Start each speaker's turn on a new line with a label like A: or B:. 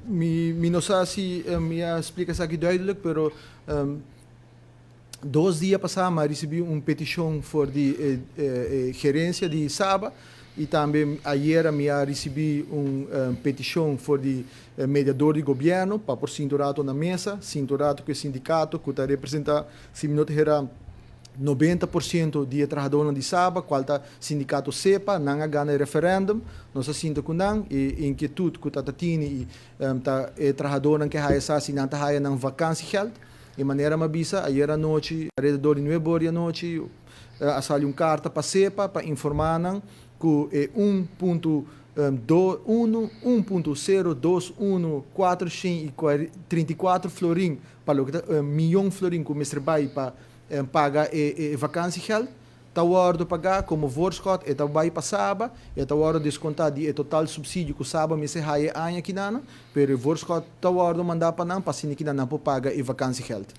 A: Mi no sa si mi a splika esaki duidelijk, pero 2 dia pasá mi a risibí un petishon for di gerensia di Saba i tambe ayera mi a risibí un petishon for di mediador di gobièrnu pa por sinta un ratu na mesa, sinta un ratu ku e sindikato ku ta representá, si mi no ta hera, 90% di trahadónan di Saba, kual ta sindikato SEPPA. Nan a gana e referendum. Nos a sinta ku nan e inkietut ku ta tini i ta e trahadónan ke haya sa si nan ta haya nan vakantiegeld. E manera m'a bisa, ayera anochi, alrededor di 9 or di anochi, a sali un karta pa SEPPA pa informá nan ku e 1.021.021.434 florin pa loke ta mion florin ku mester bai pa paga e vakantiegeld ta wòrdu pagá komo voorschot e ta bai pa Saba e ta wòrdu deskontá di e total supsidio ku Saba mester haya aña akinan, pero e voorschot ta wòrdu mandá pa nan pa asina ku nan por paga e vakantiegeld.